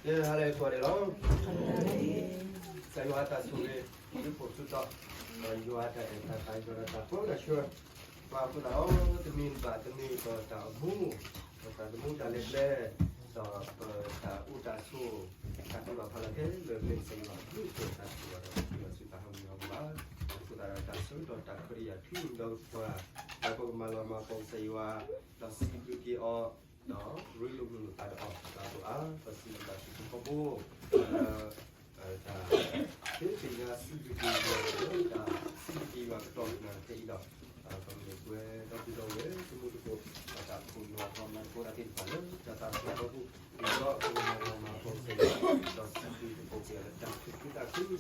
ဟါလၢအဂ့ၤကိးဂၤဒဲးလီၤ. ကစၢ်ယွၤအတၢ်ဆိၣ်ဂ့ၤ ဒုးဖှိၣ်ဆူတီၤ, ဒီးယွၤအတၢ်အဲၣ်တၢ်သး ယွၤအတၢ်ပၢဂၤဆှၢ ပှၤအဃိသတးဒီး တမံၤဘၣ်တမံၤဒီးတၢ်အိၣ်မူ, ဒီးတၢ်သမူတၢ်လဲၤကျဲ, ဒီးပတၢ်အိၣ်တၢ်ဆိး တၢ်သ့ၣ်တဖၣ်ဖးလီၤခဲလၢာ် မ့ၢ်ကစၢ်ယွၤအဘျုးအဖှိၣ် တၢ်ဆိၣ်ဂ့ၤဒီး ပစံးဘျုးစံးဖှိၣ်သးဟီၣ်မံၤဟီၣ်မူဘၣ်. အဃိသတးဒီး တၢ်ဆၢကတီၢ်တၢ်ခွဲးတၢ်ယာ် ထံၣ်ဒီးပှၤ တၢ်ကမၤလီၤမၢ်ကီးကစၢ်ယွၤ, ဒီးစံးဘျုးက့ၤအီၤ ဒီးရ့လိာ်မုာ်လိာ်သးဒီးအီၤ တၢ်ဒိၣ်အါ ဒီးစံးဘျုးဘၣ်စံးဘျုးခီဖျိ လၢ တၢ် သ့သ့ၣ်ညါစံးဘျုးက့ၤယွၤလၢ တၢ်စံးဘျုးက့ၤယွၤကတီၢ်ကနၣ်ခဲအံၤဒီး ပမ့ၢ်ပှဲၤဒီပုၢ်ဒီဝဲၢ် တမူတကိး ဒီးတၢ်ဖှိၣ်ယွၤ ပှၤမၤသကိးတၢ်သ့ၣ်တဖၣ်လၢ တၢ်သးခုအဖီခိၣ် ဒီးပကမၤလီၤမၢ်ကီးကစၢ်ယွၤ ဒီးစံးဘျုးသကိးက့ၤအီၤလၢတၢ်သူၣ်ခုသးခု တၢ်သူၣ်ခုသးခုလီၤ.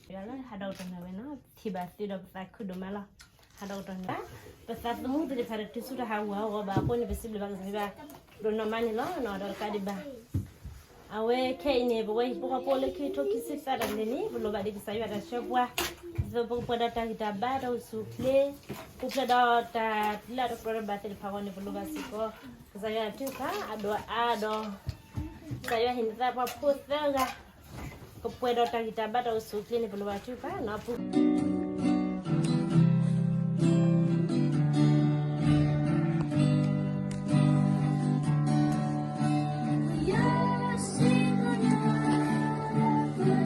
ယွၤလၢဟးဒီးကတီၢ်နၢ်ဝဲနီၤ ထံၣ်ဘၣ်သုဒီးပသးခုဒိၣ်မးလီၤ. ဟးဒီးကတီၢ်နၢ် ပသးသမူသ့ၣ်တဖၣ်ဒီးတုၤဆူတၢ်ဟးဂီၤအဂီၢ်ဘၣ်အဃိန့ၣ် ပစံးဘျုးဘၣ်ကစၢ်ယွၤ ဒိၣ်နီၢ်မးန့ၣ်လီၤ. ဒီးတကးဒံးဘၣ် အဝဲခဲအံၤန့ၣ် ပဝဲဟံၣ်ဖိဃီဖိလၢခံကထိခံဆံသၢတၢ်တနံၤန့ၣ် ပလိၣ်ဘၣ်ဒံးကစၢ်ယွၤတၢ်ဆှၢပှၤ ဒ်သိးပကပှဲၤဒီးတၢ်ဂံၢ်တၢ်ဘါ တၢ်အိၣ်ဆူၣ်အိၣ်ချ့ ပူၤဖျဲးဒီးတၢ်လၢအတကြၢးတဘၣ်သ့ၣ်တဖၣ်အဂီၢ်န့ၣ် ပလိၣ်ဘၣ်စ့ၢ်ကီး ကစၢ်ယွၤတၢ်ထုကဖၣ်အဒိၣ်အါဒီး ကစၢ်ယွၤဟ့ၣ်န့ၢ်သးပှၤဖိသၢဂၤ ကပှဲၤဒီးတၢ်ဂံၢ်တၢ်ဘါတၢ်အိၣ်ဆူၣ်အိၣ်ချ့န့ၣ် ပလိၣ်ဘၣ်ထုကဖၣ်နီၤ ပူၤ ကစၢ်ယ့ၣ်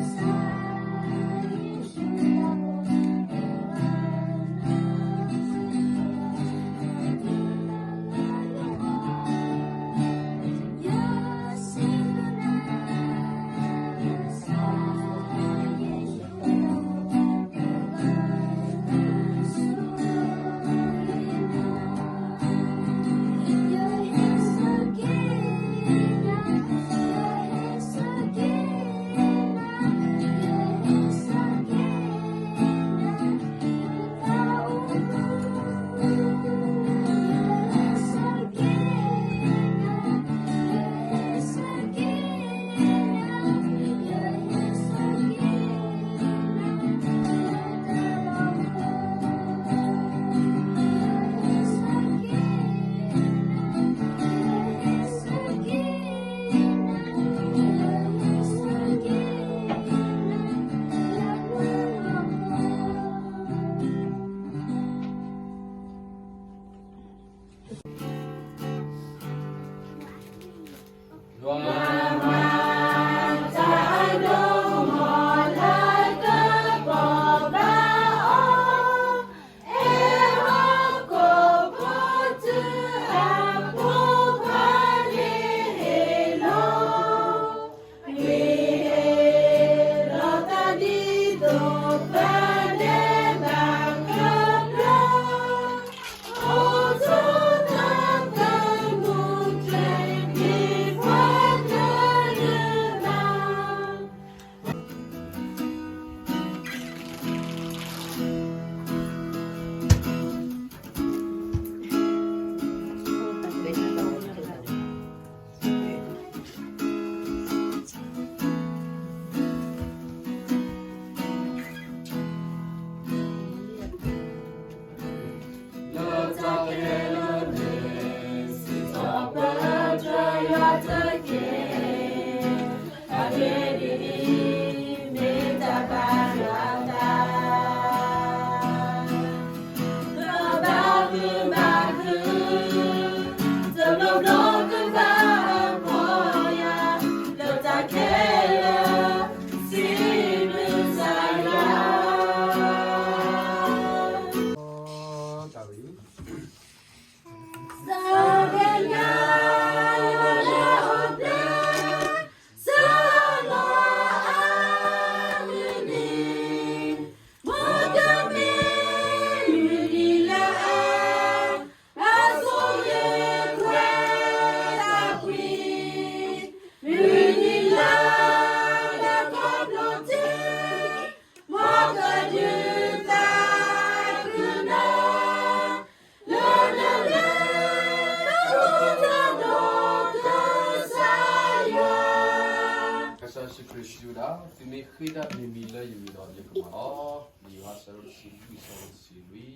ၡူးခရံာ်စံးဝဲဒၣ်, သုမ့ၢ်ဃ့တၢ်မံၤမံၤလၢယမံၤဒီး ယကမၤလီၤ. လံာ်ယိၤဟၣ်အဆၢဒိၣ်တဆံလွံၢ် အဆၢဖိတဆံလွံၢ်,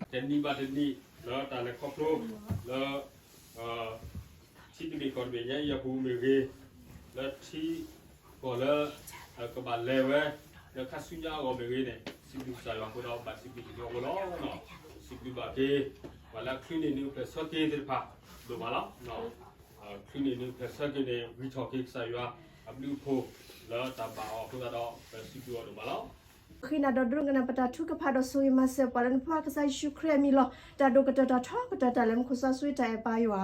တနံၤဘၣ်တနံၤ လၢတၢ်လဲၤခီဖျိ လၢ ထံတဘ့ၣ် ကီၢ်တဘ့ၣ်ညါအံၤအပူၤမ့ၢ်ဂ့ၤ, လၢထံကီၢ်လၢ ကဘၣ်လဲၤဝဲ လၢခါဆူညါအဂီၢ်မ့ၢ်ဂ့ၤန့ၣ် စံးဘျုးကစၢ်ယွၤအဃိဒီး ဘၣ်စံးဘျုးကစၢ်ယွၤအဃိလီၤ. စံးဘျုးဘၣ်က့ၤ ပှၤလၢအချုးန့ၢ်နံၤအိၣ်ဖျဲၣ်ဆၢက့ၤသ့ၣ်တဖၣ် ဒိၣ်မးလီၤ. ချုးန့ၢ်နံၤအိၣ်ဖျဲၣ်ဆၢက့ၤန့ၣ် ဂံၢ်ထီၣ်က့ၤကစၢ်ယွၤအဘျုးအဖှိၣ် လၢတၢ်ဘၣ်အီၤအဃိသတးဒီး ပစံးဘျုးအီၤဒိၣ်မးလီၤ. ဃ့နၤဒီးဒိကနၣ်ပတၢ်ထုကဖၣ်ဒီးဆိၣ်ဂ့ၤမၤစၢၤပှၤလၢနဖိကစၢ်ယ့ၣ်ၡူးခရံာ်အမံၤလီၤ. တၢ်ဒိၣ်ကတၢၢ်တၢ်ထီကတၢၢ်တၢ်လၢမူခိၣ်စီဆှံတၢ်အဲၣ်ပၢ်ယွၤဧ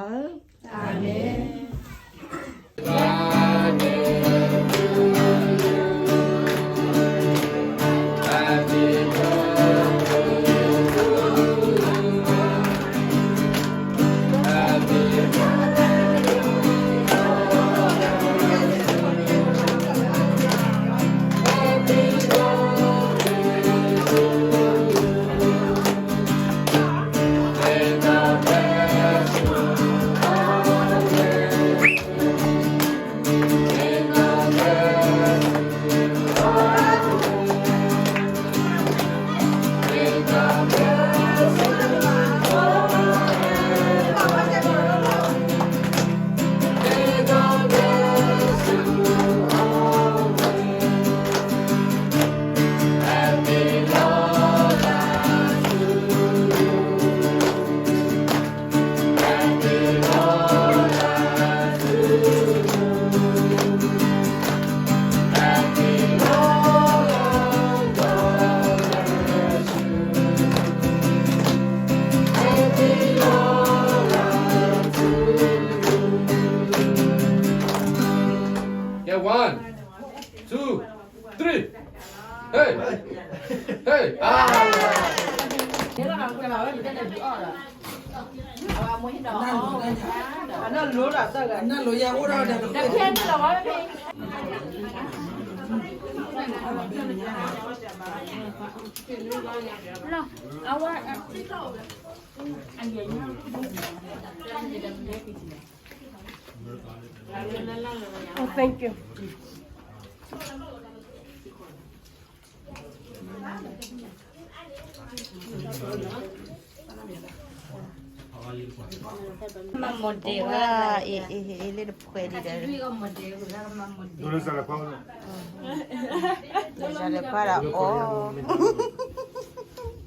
ၢ, အၤမ့ၣ်. One, two, three. Hey, hey, ah. မၤမီၢ်ဒဲးဝဲ, အ့ၣ် အ့ၣ် လၢတဖှဲးဒံးဒီး, ဒ်လဲၣ်ခွါဒီးအီၣ်,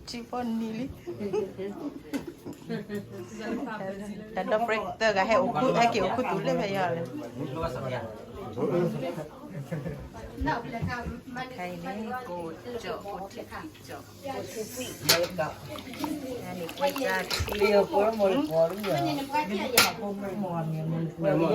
ထံဖီနံၤလံ, တၢ်ဒီ break သၢဂၤ ဟဲက့ၤအိၣ်ခူသူၣ်လၢဖဲယီၤလၢ ခဲအံၤန့ၣ် ကိၣ်ကၠီၣ် ကိၣ်ထံၣ်ကၠီၣ်, န့ၣ်ကွဲးတၢ်ထံ, မ့ၢ်မ့ၢ်